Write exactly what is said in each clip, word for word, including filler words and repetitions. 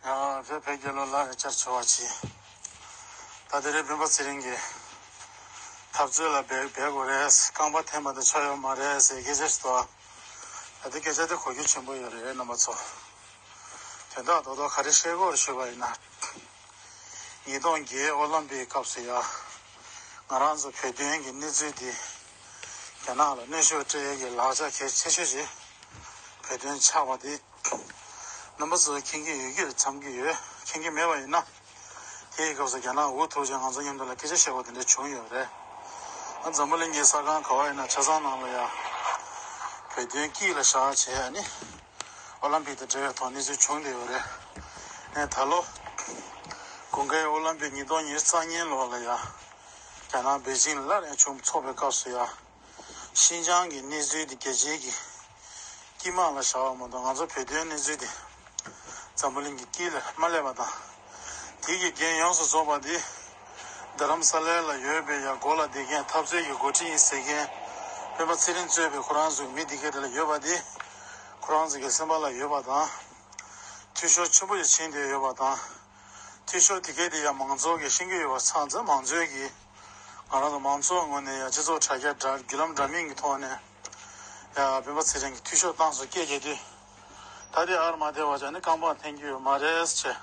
ཡང་བོད་བོད་རྒྱལ་ལོ་ལ་བཅར་ཆོག་པ་ཅི། ད་དེ་རིང་སྤེན་པ་ཚེ་རིང་གིས་འཐབ་རྩོད་ལ་འབད་འབད་དགོས་རེད། རྐང་པ་འཐེན་པ་དང་ཆོ་ཡོད་མ་རེད་ཟེར་སྐད་ཆ་ཞིག་འདུག་ད་དེ་སྐད་ཆ་དེ་གོ་རྒྱུ་ཆེན་པོ་ཡོད་རེད་རྣམ་པ་ཚོ། དོན་དག་རྡོག་རྡོག་ག་རེ་བཤད་དགོས་རེད་ཞུས་པ་ཡིན་ན། ཉིས་སྟོང་བརྒྱད་ཨོ་ལམ་པིག་སྐབས་སུ་ཡ། ང་རང་ཚོ་བོད་དོན་གྱི་གནས་ཚུལ་འདི། རྒྱ་ནག་ལ་གནོན་ཤུགས་སྤྲད་ཡས་ཀྱི་ལག་ཆ་གལ་ཆེ་ཤོས་ཤིག་བོད་དོན་ཆགས་པ་འདི། རྣམ་པ་ཚོ་མཁྱེན་གྱི་ཡོད་ཀྱི་རེད་བསམ་གྱི་ཡོད། མཁྱེན་གྱི་མེད་པ་ཡིན་ན། དེའི་སྐབས་སུ་རྒྱ་ནག་འུ་ཐུག་ཅིག་ང་ཚོ་མཉམ་དུ་ལ་སྐད་ཆ་བཤད་པ་དེ་འདྲ་བྱུང་ཡོད་རེད། ཨ་འཛམ་བུ་གླིང་གི་ས་ཁང་ག་བ་ཡིན་ན་ཆ་ཚང་ནང་ལ་ཡ། བོད་དོན་དཀྱིལ་ལ་བཞག་བྱས་ཨ་ནི། ཨོ་ལམ་པིག་དང་འབྲེལ་བའི་ཐོག་གནས་ཚུལ་བྱུང་བསྡད་ཡོད་རེད། ཨེ་ད་ལོ། དགུན་ཁའི་ཨོ་ལམ་པིག་ཉིས་སྟོང་ཉི་ཤུ་རྩ་གཉིས་ལོ་ལ་ཡ། རྒྱ་ནག་པེ་ཅིང་ལ་སླར་ཡང་བྱུང་ཚོགས་པའི་སྐབས་སུ་ཡ། ཤིན་ཅང་གི་གནས་ཚུལ་འདི་རྒྱལ་སྤྱིའི་གི་དཀྱིལ་མ་ལ་བཞག་པ་མ་གཏོགས་ང་ཚོ་བོད་དོན་གནས་ཚུལ་འདི་འཛམ་བུ་གླིང་གི་དཀྱིལ་ལ་མ་སླེབས་པ་དང་། དེ་གི་འགན་ཡོངས་སུ་རྫོགས་པ་འདི་རྡ་རམ་ས་ལའི་ལ་ཡོད་པའི་ཡ་མགོ་ལ་བསྡད་མཁན་འཐབ་རྩོད་ཀྱི་འགོ་ཁྲིད་ཡིན་ཟེར་མཁན་སྤེན་པ་ཚེ་རིང་གཙོས་པའི་ཁོ་རང་ཚོའི་མི་འདི་གས་དེ་ལ་ཡོད་པ་འདི་ཁོ་རང་ཚོ་གི་སེམས་པ་ལ་ཡོད་པ་དང་། འཐུས་ཤོར་ཆེན་པོ་ཞིག་ཕྱིན་བསྡད་ཡོད་པ་དང་། འཐུས་ཤོར་དེ་གས་དེ་ཡང་མང་ཚོགས་ཀྱིས་ཤེས་ཀྱི་ཡོད་པ་ཚང་ཚང་མང་ཚོགས་ཀྱིས་ང་རང་ཚོ་མང་ཚོགས་ངོས་ནས་ཡང་སྤྱི་ཚོགས་དྲ་རྒྱ་འདྲ་བརྒྱུད་ལམ་འདྲ་མིན་གྱི་ཐོག་ནས་ཡང་སྤེན་པ་ཚེ་རིང་གི་འཐུས་ཤོར་བཏང་སོང་སྐད་རྒྱག་དུས། ད་དེ་ཨར་མ་དེ་བ་ཅག་ནི་རྐང་པ་འཐེན་རྒྱུ་ཡོད་མ་རེད་ཅེས།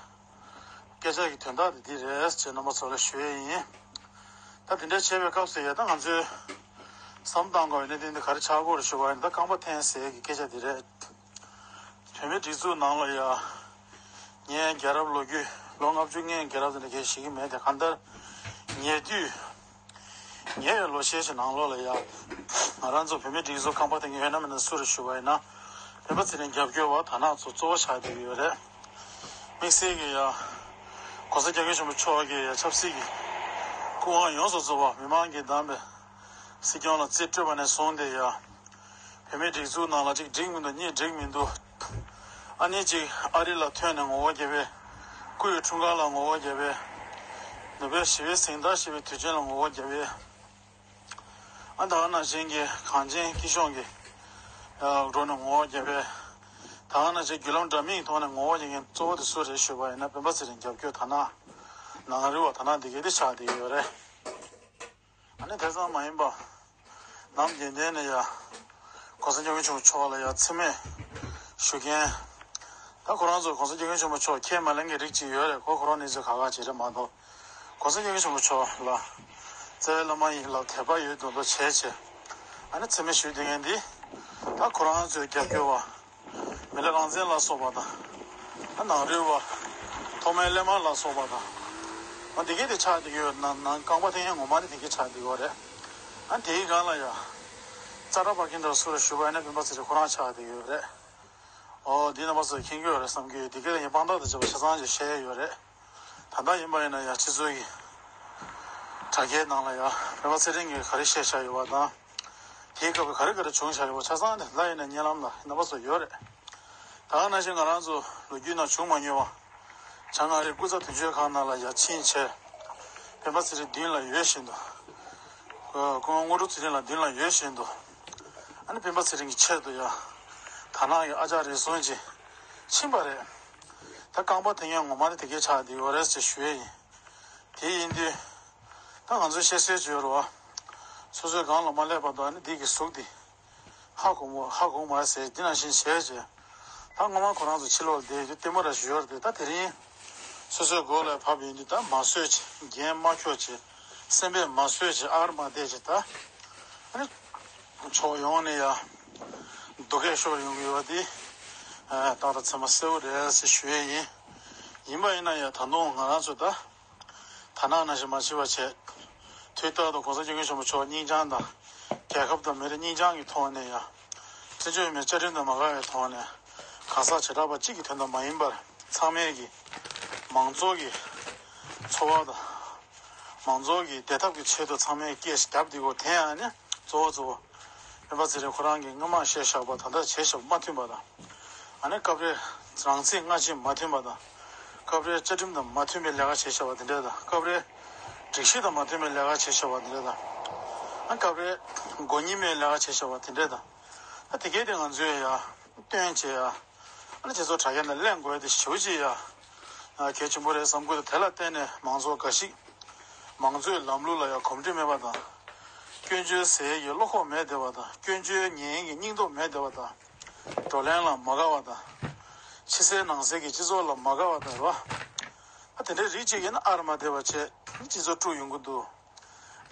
སྐད་ཆ་གི་དོན་དག་དེ་འདི་རེད་ཅེས་རྣམ་པ་ཚོ་ལ་ཞུ་ཡས་ཡིན། ད་དེ་འདྲ་བྱས་པའི་སྐབས་སུ་ཡ་ད་ང་ཚོས་བསམ་བཏང་དགོས་པའི་གནད་དོན་འདི་ག་རེ་ཆགས་ཀྱི་ཡོད་རེད་ཞུ་བ་ཡིན་ད་རྐང་པ་འཐེན་ཟེར་ཡས་ཀྱི་སྐད་ཆ་འདི་རེད། བོད་མིའི་སྒྲིག་འཛུགས་ནང་ལ་ཡ། ངས་རྒྱལ་རབས་ལོ་རྒྱུས་ལོ་ལྔ་བཅུ་ང་རྒྱལ་རབས་དེ་འདྲ་གས་ཤེས་ཀྱི་མེད་དེ་གང་ལྟར། ཉེ་དུས། ཉེ་བའི་ལོ་ཤས་ཤིག་ནང་ལོགས་ལ་ཡ། ང་རང་ཚོ་བོད་མིའི་སྒྲིག་འཛུགས་རྐང་པ་འཐེན་མཁན་ཡོད་ན་མེད་ན་སུ་རེད་ཞུ་བ་ཡིན་ན། སྤེན་པ་ཚེ་རིང་རྒྱབ་སྐྱོར་བ་དར་ནག་ཚོ་གཙོ་བོ་ཆགས་བསྡད་ཀྱི་ཡོད་རེད། དམིགས་བསལ་གྱི་ཡ། ༸གོང་ས་༸སྐྱབས་མགོན་ཆེན་པོ་མཆོག་གི་ཡ་ཆབ་སྲིད་ཀྱི་སྐུ་དབང་ཡོངས་སུ་རྫོགས་པ་མི་མང་གིས་བདམས་པའི་སྲིད་སྐྱོང་ལ་རྩིས་སྤྲོད་པ་ནས་བཟུང་སྟེ་ཡ། བོད་མིའི་སྒྲིག་འཛུགས་ནང་ལ་གཅིག་འགྲིག་མི་འདུག་གཉིས་འགྲིག་མི་འདུག་ཨ་ནི་གཅིག་ཨ་རི་ལ་ཐོན་ནས་ངོ་རྒོལ་བརྒྱབ་པས། སྐུ་ཡི་འཁྲུངས་སྐར་ལ་ངོ་རྒོལ་བརྒྱབ་པས། ནུབ་པའི་ཞི་བའི་གཟེངས་རྟགས་ཞེས་པའི་དུས་ཆེན་ལ་ངོ་རྒོལ་བརྒྱབ་པས། ཨ་ད་ག་ནང་བཞིན་གྱི་གངས་ཅན་སྐྱིད་གཤོངས་ཀྱི་འགྲོ་ནས་ངོ་རྒོལ་བརྒྱབ་པས། ད་ག་ནང་བཞིན་བརྒྱུད་ལམ་འདྲ་མིན་གྱི་ཐོག་ནས་ངོ་རྒོལ་བརྒྱབ་མཁན་གཙོ་བོ་དེ་སུ་རེད་ཞུས་པ་ཡིན་ན་སྤེན་པ་ཚེ་རིང་རྒྱབ་སྐྱོར་དར་ནག་ནང་རུལ་བ་དར་ནག་འདི་གས་དེ་ཆགས་བསྡད་ཡོད་རེད། ཨ་ནི་དེ་ཙམ་མ་ཡིན་པ། ནམ་རྒྱུན་ལྡན་ནས་ཡ། ༸གོང་ས་༸སྐྱབས་མགོན་ཆེན་པོ་མཆོག་ལ་ཡ་མཚན་སྨད་ཞུ་མཁན། ད་ཁོ་རང་ཚོ་༸གོང་ས་༸སྐྱབས་མགོན་ཆེན་པོ་མཆོག་ཁས་མ་ལེན་མཁན་རིགས་གཅིག་ཡོད་རེད། ཁོ་ཁོ་རང་གནས་ཚུལ་ཁག་ཁག་ཅིག་རེད་མ་གཏོགས། ༸གོང་ས་༸སྐྱབས་མགོན་ཆེན་པོ་མཆོག་ལ་རྩ་བའི་བླ་མ་ཡིན་ལབ་དད་པ་ཡོད་མདོག་མདོག་བྱས་བྱས། ཨ་ནི་མཚན་སྨད་ཞུ་བསྡད་མཁན་འདི། ད་ཁོ་རང་ཚོའི་རྒྱབ་སྐྱོར་བ། མི་ལ་རང་བཙན་ལ་སོགས་པ་དང་། ཨ་ནང་རུལ་བ། ཐོག་མའི་སླེབས་མ་ལ་སོགས་པ་དང་། ཨ་དེ་གས་དེ་ཆགས་བསྡད་ཡོད་ན་ནང་རྐང་པ་འཐེན་མཁན་ངོ་མ་དེ་དེ་གས་ཆགས་བསྡད་ཡོད་རེད། ཨ་དེའི་སྒང་ལ་ཡ། ཙ་ར་པ་ཀིན་དང་སུ་ར་ཞུ་བ་ཡིན་ན་སྤེན་པ་ཚེ་རིང་ཁོ་རང་ཆགས་བསྡད་ཡོད་རེད། ཨོ་འདི་རྣམ་པ་ཚོས་མཁྱེན་གྱི་ཡོད་རེད་བསམ་གྱི་ཡོད། དེ་གས་ཡིན་དཔང་རྟགས་དང་བཅས་པ་ཆ་ཚང་ཅིག་བཤད་ཡོད་རེད། ད་ལྟ་ཡིན་པ་ཡིན་ན་ཡང་སྤྱི་ཚོགས་ཀྱི་དྲ་རྒྱའི་ནང་ལ་ཡང་སྤེན་པ་ཚེ་རིང་གིས་ག་རེ་བཤད་བཞག་ཡོད་པ་དང་། དེའི་སྐབས་ལ་ག་རེ་ག་རེ་བྱུང་བཞག་ཡོད་པ་ཆ་ཚང་དེ་ལ་ཡིན་ན་བརྙན་ལམ་ལ་རྣམ་པ་ཚོ་ཡོད་རེད། ད་ག་ནང་བཞིན་ང་རང་ཚོ་ལོ་རྒྱུས་ནང་བྱུང་མ་མྱོང་བ། བྱང་ཨ་རིའི་སྐུ་ཚབ་དོན་གཅོད་ཁང་ནང་ལ་ཡར་ཕྱིན་བྱས། སྤེན་པ་ཚེ་རིང་མདུན་ལ་ཡོད་བཞིན་དུ། སྐུ་ངོ་དངོས་གྲུབ་ཚེ་རིང་ལགས་མདུན་ལ་ཡོད་བཞིན་དུ། ཨ་ནི་སྤེན་པ་ཚེ་རིང་གི་ཆེད་དུ་ཡང་དར་ནག་གི་ཨ་ཅག་རེ་ཟུང་ཅིག་ཕྱིན་པ་རེད། ད་རྐང་པ་དེ་ངས་ངོ་མ་ནི་དེ་གས་ཆགས་བསྡད་ཡོད་རེད་ཅེས་ཞུ་ཡས་ཡིན། དེ་ཡིན་དུས། ད་ང་ཚོས་བཤད་སྲོལ་ཅིག་ཡོད་རེད་བ། སོ་སོའི་སྒང་ལ་མ་སླེབས་བར་དུ་ཨ་ནི་འདི་གི་གཟུགས་འདི། ཧ་གོ་མོ་ཧ་གོ་མ་ཟེར་འདི་ནང་བཞིན་བྱས་རྗེས། ད་སྔོན་མ་ཁོ་རང་ཚོ་ཕྱི་ལོགས་ལ་བསྡད་ཡོད་དུས་ལྟད་མོ་ར་ཞུ་ཡོད་རེད་དེ། ད་དེ་རིང་། སོ་སོའི་མགོ་ལ་བབས་ཡོང་དུས་ད་མ་བཟོད་ཅིག་འགན་མ་འཁྱོག་ཅིག་སེམས་པས་མ་བཟོད་ཅིག་ཨར་མ་བསྡད་ཅིག་ད། ཨ་ནི། ཕྱོགས་ཡོངས་ནས་ཡ། སྡུག་སྐད་ཤོར་ཡོང་གི་ཡོད་པ་འདི། ཏག་ཏག་ཚད་མ་གསལ་པོ་རེད་ཟེར་ཞུ་ཡས་ཡིན། ཡིན་པ་ཡིན་ན་ཡང་ད་དུང་ང་རང་ཚོ་ད། ད་ནང་ནང་བཞིན་མ་བྱེད་པ་བྱས། དུས་རྟག་ཏུ་༸གོང་ས་༸སྐྱབས་མགོན་ཆེན་པོ་མཆོག་སྙིང་བཅངས་དང་། རྒྱལ་ཁབ་དང་མི་རིགས་སྙིང་བཅངས་ཀྱི་ཐོག་ནས་ཡང་། བཙན་བྱོལ་བོད་མིའི་བཅའ་ཁྲིམས་དང་མ་འགལ་བའི་ཐོག་ནས། གང་ཟག་བྱེ་བྲག་པ་གཅིག་གི་དོན་དུ་མ་ཡིན་པར། ཚང་མས་ཀྱི། མང་ཚོགས་ཀྱི། འཚོ་བ་དང་། མང་ཚོགས་ཀྱི་བདེ་ཐབས་ཀྱི་ཆེད་དུ་ཚང་མས་སྐད་ཞིག་བརྒྱབ་བསྡད་ཡོད་དེ་ཡང་ནི་གཙོ་བོ་གཙོ་བོ། སྤེན་པ་ཚེ་རིང་ཁོ་རང་གིས་སྔོན་མ་བཤད་བཞག་པ་ད་ལྟ་བྱས་བཞག་པ་མ་མཐུན་པ་དང་། ཨ་ནི་སྐབས་རེ་རང་ཚིག་སྔ་ཕྱི་མ་མཐུན་པ་དང་། སྐབས་རེ་བཅའ་ཁྲིམས་དང་མ་མཐུན་པའི་ལས་ཀ་བྱས་བཞག་པ་དེ་འདྲ་དང་། སྐབས་རེ་སྒྲིག་གཞི་དང་མ་མཐུན་པའི་ལས་ཀ་བྱས་བཞག་པ་དེ་འདྲ་དང་། ཨ་སྐབས་རེ་མགོ་གཉིས་མའི་ལས་ཀ་བྱས་བཞག་པ་དེ་འདྲ་དང་། ཨ་དེ་གས་དེ་ང་ཚོས་ཡ་སྟོན་བྱས་ཡ། ཨ་ནི་དེ་ཚོ་དྲ་རྒྱ་ནང་གླེང་དགོས་དེ་ཞེ་པོ་ཅིག་ཡ། གལ་ཆེན་པོ་རེད་བསམ་གྱི་འདུག་དེ་ལ་བརྟེན་ནས་མང་ཚོགས་འགའ་ཞིག་མང་གཙོའི་ལམ་ལུགས་ལ་ཡང་གོམས་འདྲིས་མེད་པ་དང་། སྐྱོན་བརྗོད་ཟེར་ཡས་ཀྱི་བློ་ཁོག་མེད་བསྡད་པ་དང་། སྐྱོན་བརྗོད་ཉན་ཡས་ཀྱི་སྙིང་སྟོབས་མེད་བསྡད་པ་དང་། བགྲོ་གླེང་ལ་མ་དགའ་བ་དང་། ཕྱི་གསལ་ནང་གསལ་གྱི་སྤྱི་ཚོགས་ལ་མ་དགའ་བ་དང་རེད་བ། ཨ་དེ་འདྲའི་རིགས་གཅིག་ཡིན་ན་ཨར་མ་བསྡད་པ་བྱས་སྤྱི་ཚོགས་དཀྲུག་ཡོང་གི་འདུག་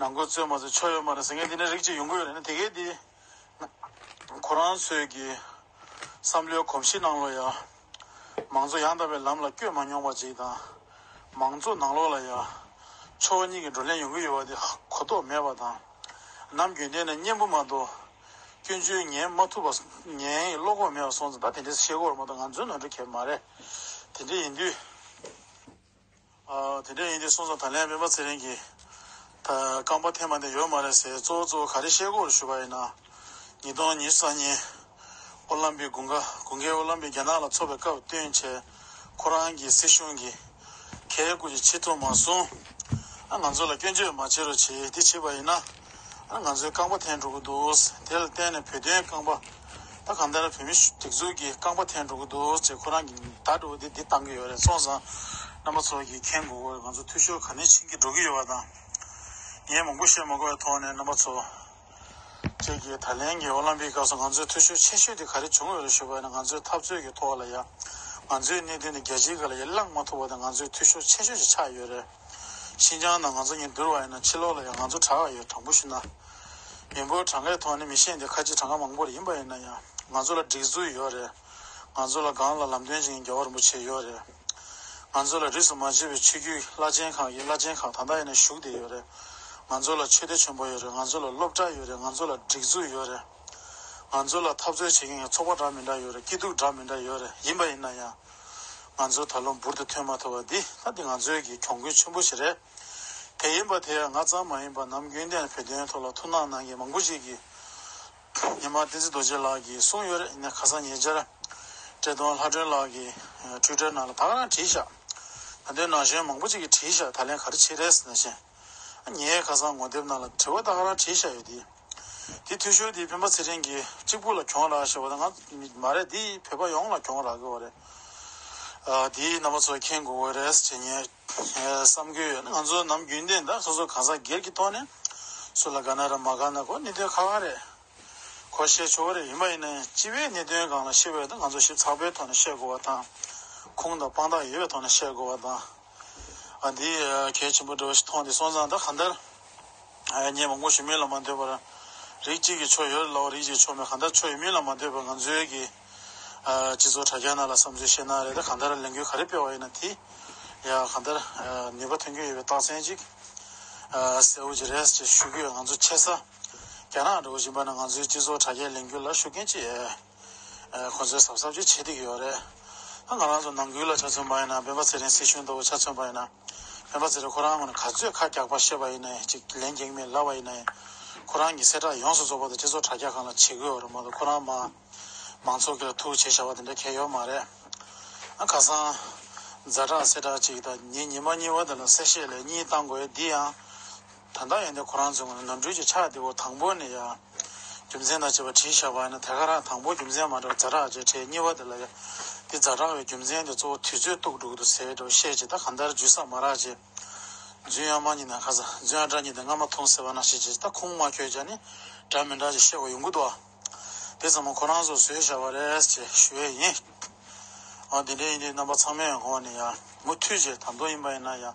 ནང་ཁུལ་རྩོད་མ་རྩོད་ཆོ་ཡོད་མ་རེད་ཟེར་མཁན་འདི་འདྲའི་རིགས་གཅིག་ཡོང་གི་ཡོད་རེད་ན། དེ་གས་འདི་ཁོ་རང་ཚོའི་གི་བསམ་བློའི་གོམས་གཤིས་ནང་ལོགས་ཡ། མང་གཙོ་ཡང་དག་པའི་ལམ་ལ་བསྐྱོད་མ་མྱོང་བ་ཅིག་དང་། མང་གཙོ་ནང་ལོགས་ལ་ཡ། ཕྱོགས་གཉིས་ཀྱི་བགྲོ་གླེང་ཡོང་གི་ཡོད་པ་དེ་གོ་རྟོགས་མེད་པ་དང་། ནམ་རྒྱུན་གཏན་ནས་སྙན་པོ་མ་གཏོགས། སྐྱོན་བརྗོད་ཉན་མ་ཐུབ་པ། ཉན་ཡི་བློ་ཁོག་མེད་པ་སོང་ཙང་ད་དེ་འདྲས་བཤད་དགོས་རེད་མ་གཏོགས་ང་ཚོའི་ནོར་འཁྲུལ་གང་ཡང་མ་རེད། དེ་འདྲས་ཡིན་དུས། ཨ། དེ་འདྲ་ཡིན་དུས་སོང་ཙང་ད་ལན་སྤེན་པ་ཚེ་རིང་གིས་ད་རྐང་པ་འཐེན་པ་འདི་ཡོད་མ་རེད་ཟེར། གཙོ་བོ་གཙོ་བོ་ག་རེ་བཤད་དགོས་རེད་ཞུ་བ་ཡིན་ན། ཉིས་སྟོང་ཉི་ཤུ་རྩ་གཉིས་ཨོ་ལམ་པིག་དགུན་ཁ། དགུན་ཁའི་ཨོ་ལམ་པིག་རྒྱ་ནག་ལ་འཚོགས་པའི་སྐབས་བཏོན་བྱས། ཁོ་རང་གི་སྲིད་གཞུང་གིས་གལ་སྐུ་ཅིག་བྱེད་ཐུབ་མ་སོང་། ཨ། ང་ཚོ་ལ་སྐྱོན་བརྗོད་མ་བྱེད་རོགས་བྱེད། དེ་བྱེད་པ་ཡིན་ན། ཨ། ང་ཚོའི་རྐང་པ་འཐེན་འགྲོ་གི་འདུག་དེ་ལ་བརྟེན་ནས་བོད་དོན་རྐང་པ། ད་གང་ལྟར་བོད་མི་སྒྲིག་འཛུགས་ཀྱི་རྐང་པ་འཐེན་འགྲོ་གི་འདུག་ཅེས་ཁོ་རང་གིས་བརྡ་འགྲོ་བ་འདི་འདི་བཏང་གི་ཡོད་རེད། སོང་ཙང་རྣམ་པ་ཚོ་གིས་མཁྱེན་དགོས་ཀྱི་རེད། ང་ཚོ་འཐུས་ཤོར་ག་ནས་ཕྱིན་གྱི་འགྲོ་གི་ཡོད་པ་དང་། ངས་མང་པོ་བཤད་མ་དགོས་པའི་ཐོག་ནས་རྣམ་པ་ཚོ། ཁྱེད་ཀྱིས་ད་ལན་གྱི་ཨོ་ལམ་པིག་སྐབས་སུ་ང་ཚོའི་འཐུས་ཤོར་ཆེ་ཤོས་དེ་ག་རེ་བྱུང་ཡོད་རེད་ཞུས་པ་ཡིན་ན། ང་ཚོའི་འཐབ་རྩོད་ཀྱི་ཐོག་ལ་ཡ། ང་ཚོའི་གནད་དོན་དེ་རྒྱལ་སྤྱིའི་སྒང་ལ་ཡ་བསླངས་མ་ཐུབ་པ་དེ་ང་ཚོའི་འཐུས་ཤོར་ཆེ་ཤོས་ཤིག་ཆགས་ཡོད་རེད། ཤིན་ཅང་ནང་ང་ཚོ་གཉིས་བསྡུར་བ་ཡིན་ན་ཕྱི་ལོགས་ལ་ཡང་ང་ཚོ་དྲག་ཡོད། དྲང་པོ་ཞུ་ན། མི་འབོར་གྲངས་ཀའི་ཐོག་ནས་མི་ཤེས་འདི་ཁ་ཆེ་གྲངས་ཀ་མང་པོ་རེད། ཡིན་པ་ཡིན་ན་ཡང་ང་ཚོ་ལ་སྒྲིག་འཛུགས་ཡོད་རེད། ང་ཚོ་ལ་སྒང་ལ་ལམ་སྟོན་བྱེད་མཁན་རྒྱལ་བ་རིན་པོ་ཆེ་ཡོད་རེད། ང་ཚོ་ལ་རིས་སུ་མ་ཆད་པའི་ཆོས་བརྒྱུད་བླ་ཆེན་ཁག་གི་བླ་ཆེན་ཁག་ད་ལྟ་ཡིན་ན་བཞུགས་བསྡད་ཡོད་རེད། ང་ཚོ་ལ་ཆོས་སྡེ་ཆེན་པོ་ཡོད་རེད། ང་ཚོ་ལ་སློབ་གྲྭ་ཡོད་རེད། ང་ཚོ་ལ་སྒྲིག་འཛུགས་ཡོད་རེད། ང་ཚོ་ལ་འཐབ་རྩོད་བྱེད་མཁན་གྱི་ཚོགས་པ་འདྲ་མི་འདྲ་ཡོད་རེད། སྐྱིད་སྡུག་འདྲ་མི་འདྲ་ཡོད་རེད། ཡིན་པ་ཡིན་ན་ཡང་། ང་ཚོ་ད་ལོ་འབུར་དུ་ཐོན་མ་ཐུབ་པ་འདི་ད་འདི་ང་ཚོའི་གི་གྱོང་གུན་ཆེན་པོ་ཞིག་རེད། དེ་ཡིན་པ་དེ་ང་ཙམ་མ་ཡིན་པར་ནམ་རྒྱུན་གཏན་བོད་དོན་ཐོག་ལ་ཐུགས་སྣང་གནང་མཁན་མང་པོ་ཞིག་གིས། ཉི་མ་བསྟན་འཛིན་རྡོ་རྗེ་ལགས་ཀྱིས་གསུངས་ཡོད་རེད། ཡིན་ན་ཁ་སང་ཉེ་ཆར་བཀྲས་མཐོང་ལྷ་སྒྲོན་ལགས་ཀྱིས་ཊུའི་ཊར་ནང་ལ་ད་ག་རང་བྲིས་ཤག་ད་དུང་ན་གཞོན་མང་པོ་ཅིག་གིས་བྲིས་ཤག་ད་ལན་ག་རེ་བྱས་རེད་ཟེར་ན་བཞིན། ངས་ཁ་སང་ངོ་དེབ་ནང་ལ་དྲི་བ་ད་ག་རང་བྲིས་ཤག་ཡོད་དེ། དེ་འཐུས་ཤོར་དེ་སྤེན་པ་ཚེ་རིང་གིས་གཅིག་པུ་ལ་གྱོང་རག་ཤོར་བ་ད་ང་མ་རེད། དེ་བོད་པ་ཡོངས་ལ་གྱོང་རག་གི་ཡོད་རེད། ཨ། དེ་རྣམ་པ་ཚོས་མཁྱེན་དགོས་ཀྱི་རེད་ཟེར་ངས་བསམ་གྱི་ཡོད། ང་ཚོ་ནམ་རྒྱུན་གཏན་ད་སོ་སོ་གང་ཟག་སྒེར་གྱི་ཐོག་ནས་སུ་ལ་དགའ་ན་ར་མ་དགའ་ན་ཁོ་གནད་དོན་ཁག་ཁག་རེད། ཁོ་བཤད་ཆོག་གི་རེད། ཡིན་པ་ཡིན་ན་སྤྱི་པའི་གནད་དོན་སྒང་ལ་བཤད་པ་ཡིན་ན་ང་ཚོ་ཞིབ་ཚགས་པོའི་ཐོག་ནས་བཤད་དགོས་པ་དང་། ཁུངས་དང་དཔང་རྟགས་ཡོད་པའི་ཐོག་ནས་བཤད་དགོས་པ་དང་། ཨ། འདི་གལ་ཆེན་པོ་འདྲ་བོ་ཞིག་མཐོང་དེ་སོང་ཙང་ད་གང་ལྟར། ཨ། ངས་མང་པོ་ཞུ་མིན་ལ་མ་ལྟོས་པར། རིགས་གཅིག་གིས་ཆོ་ཡོད་ལབ། རིགས་གཅིག་ཆོ་མེད། གང་ལྟར་ཆོ་ཡོད་མིན་ལ་མ་ལྟོས་པར་ང་ཚོའི་གི། ཨ། སྤྱི་ཚོགས་དྲ་རྒྱ་ནང་ལ་བསམ་ཚུལ་བཤད་ན་རེད། ད་གང་ལྟར་ལས་འགུལ་ག་རེ་སྤེལ་བ་ཡིན་ན་དེ་ཡ་གང་ལྟར། ཨ། ནུས་པ་ཐོན་གྱི་ཡོད་པའི་རྟགས་མཚན་ཅིག་ཨ། གསལ་བོ་ཅིག་རེད་ཅེས་ཞུ་གི་ཡོད། ང་ཚོ་ཆེ་ས་རྒྱ་ནག་འདྲ་བོ་ཡིན་པ་ན་ང་ཚོའི་སྤྱི་ཚོགས་དྲ་རྒྱའི་ལས་འགུལ་ལ་ཤུགས་རྐྱེན་ཅིག་ཨ། ཁོ་ཚོས་གཟབ་གཟབ་ཅིག་བྱེད་བསྡད་ཀྱི་ཡོད་རེད། ད་ང་རང་ཚོ་ནང་ཁུལ་ལ་ཆ་མཚོན་པ་ཡིན་ན་སྤེན་པ་ཚེ་རིང་སྲིད་གཞུང་ལྟ་བུ་ཆ་མཚོན་པ་ཡིན་ན། སྤེན་པ་ཚེ་རིང་ཁོ་རང་ངོས་ནས་ག་ཚོད་ཁ་རྒྱག་པ་བཤད་པ་ཡིན་ན་ཅིག་ལན་རྒྱག་མེད་ལབ་པ་ཡིན་ན་ཡང་། ཁོ་རང་གི་གསལ་བསྒྲགས་ཡོངས་སུ་རྫོགས་པ་དེ་སྤྱི་ཚོགས་དྲ་རྒྱ་སྒང་ལ་བྱེད་དགོས་པ་རེད་མ་གཏོགས། ཁོ་རང་མ་མང་ཚོགས་ཀྱི་ལ་ཐུག་བྱས་བཞག་པ་དེ་འདྲ་གང་ཡང་ཡོད་མ་རེད། ཨ། ཁ་སང་ཛ་དྲག་གསལ་བསྒྲགས་ཅིག་དང་ཉིན་ཉི་མ་གཉིས་པ་དེ་ལ་གསལ་བཤད་ལན་གཉིས་བཏང་དགོས་འདི་ཡང་། ད་ལྟ་ཡིན་དུས་ཁོ་རང་ཚོའི་ངོས་ནས་ནོར་འཁྲུལ་ཅིག་ཆགས་བསྡད་ཡོད། དང་པོ་ནས་ཡ། རྒྱུ་མཚན་དང་བཅས་པ་བྲིས་བཞག་པ་ཡིན་ན་དེ་ག་རང་དང་པོ་རྒྱུ་མཚན་མ་འདྲ་བ་ཛ་དྲག་ཅིག་བྲིས། གཉིས་པ་དེ་ལ་ཡ། འདི་ཛ་དྲག་པའི་རྒྱུ་མཚན་དེ་གཙོ་བོ་དུས་ཚོད་གཏུག་འགྲོ་གི་འདུག་ཟེར་འདྲ་བོ་བཤད་ཅིག་ད་གང་ལྟར་འཇུ་ས་མ་རག་ཅིག་རྫུན་གཡའ་མ་གཉིས་དང་ཁ་སང་རྫུན་གཡའ་བྲག་གཉིས་དང་རྔ་མ་འཐུང་ཟེར་བ་ནང་བཞིན་ཅིག་ད་ཁུངས་མ་འཁྱོལ་བྱས་ནས་འདྲ་མི་འདྲ་ཅིག་བཤད་དགོས་ཡོང་གི་འདུག་ཨ། དེ་ཚང་མ་ཁོ་རང་ཚོས་བཟོས་བཞག་པ་རེད་ཅེས་ཞུ་ཡས་ཡིན། ཨ། དེ་འདྲ་ཡིན་དུས་རྣམ་པ་ཚང་མའི་ངོས་ནས་ཡང་མུ་མཐུད་ཅིག་ད་དུང་ཡིན་པ་ཡིན་ན་ཡང་།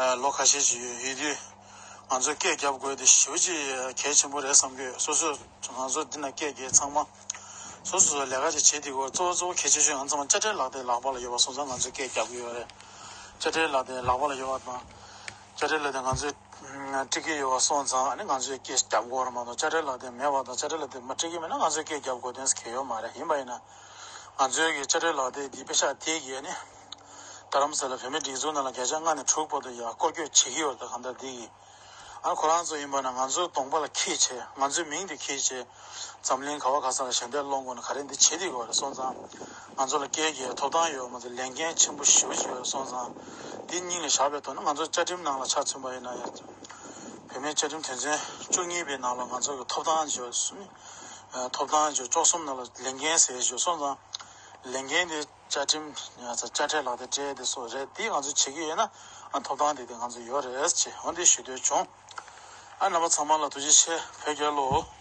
ཨ། ལོ་ཁ་ཤས་ཅིག་ཡོད་ཡོད་དུས་ང་ཚོས་སྐད་རྒྱབ་དགོས་དེ་ཞེ་པོ་ཅིག་གལ་ཆེན་པོ་རེད་བསམ་གྱི་ཡོད། སོ་སོས་ང་ཚོ་འདི་ན་སྐད་རྒྱབ་ཚང་མ་སོ་སོ་སོ་ལས་ཀ་ཅིག་བྱེད་དེ་གོ། གཙོ་བོ་གཙོ་བོ་གལ་ཆེ་ཤོས་ང་ཚང་མ་དཔྱ་ཁྲལ་ལག་དེབ་ལག་པ་ལ་ཡོད་པ་སོང་ཙང་ང་ཚོས་སྐད་རྒྱབ་ཀྱི་ཡོད་རེད། དཔྱ་ཁྲལ་ལག་དེབ་ལག་པ་ལ་ཡོད་པ་དང་། དཔྱ་ཁྲལ་ལག་དེབ་ང་ཚོས་སྤྲད་ཀྱི་ཡོད་པ་སོང་ཙང་ཨ་ནི་ང་ཚོས་སྐད་རྒྱབ་དགོས་རེད་མ་གཏོགས། དཔྱ་ཁྲལ་ལག་དེབ་མེད་པ་དང་དཔྱ་ཁྲལ་ལག་དེབ་མ་སྤྲད་ཀྱི་མེད་ན་ང་ཚོས་སྐད་རྒྱབ་དགོས་དོན་གང་ཡང་ཡོད་མ་རེད། ཡིན་པ་ཡིན་ན་ང་ཚོའི་གི་དཔྱ་ཁྲལ་ལག་དེབ་འདི་པེ་ཤག་དེ་གི་ཨ་ནི་རྡ་རམ་ས་ལ་བོད་མིའི་སྒྲིག་འཛུགས་ནང་ལ་བརྒྱ་ཆ་ལྔ་ནས་དྲུག་བར་དུ་ཡ་སྐོར་སྐྱོད་བྱེད་ཀྱི་ཡོད་རེད། ད་གང་ལྟར་འདི་གི་ཨ་ཁོ་རང་ཚོ་ཡིན་པ་ན་ང་ཚོའི་གདོང་པ་ལ་འཁྱེར་བྱས། ང་ཚོའི་མིང་དེ་འཁྱེར་བྱས། འཛམ་གླིང་ག་བ་ག་ས་ལ་ཞལ་འདེབས་སློང་དགོས་ན་ག་རེ་འདི་བྱེད་བསྡད་ཡོད་རེད་སོང་ཙང་། ང་ཚོ་ལ་སྐད་རྒྱབ་ཐོབ་ཐང་ཡོད་མ་གཏོགས་ལས་འགན་ཆེན་པོ་ཞེ་པོ་ཅིག་ཡོད་རེད་སོང་ཙང་། འདི་སྙིང་ལ་བཞག་པའི་ཐོག་ནས་ང་ཚོ་བཅའ་ཁྲིམས་ནང་ལ་ཆ་མཚོན་པ་ཡིན་ན་ཡང་། བོད་མིའི་བཅའ་ཁྲིམས་དོན་ཚན་བཅུ་གཉིས་པའི་ནང་ལ་ང་ཚོ་གི་ཐོབ་ཐང་བརྗོད་གསུམ། ཐོབ་ཐང་བརྗོད་བཅུ་གསུམ་ནང་ལ་ལས་འགན་ཟེར་བརྗོད་སོང་ཙང་། ལས་འགན་དེ། བཅའ་ཁྲིམས་དཔྱ་ཁྲལ་ལག་དེབ་སྤྲད་དེ་སོགས་རེད། དེ་ང་ཚོ་བྱེད་ཀྱི་ཡོད་ན་ཨ་ཐོབ་ཐང་དེ་དེ་ང་ཚོ་ཡོད་རེད་ཅེས་འོ་འདི་ཞུ་འདོད་བྱུང་། ཨ་རྣམ་པ་ཚང་མ་ལ་ཐུགས་རྗེ་ཆེ། བོད་རྒྱལ་ལོ།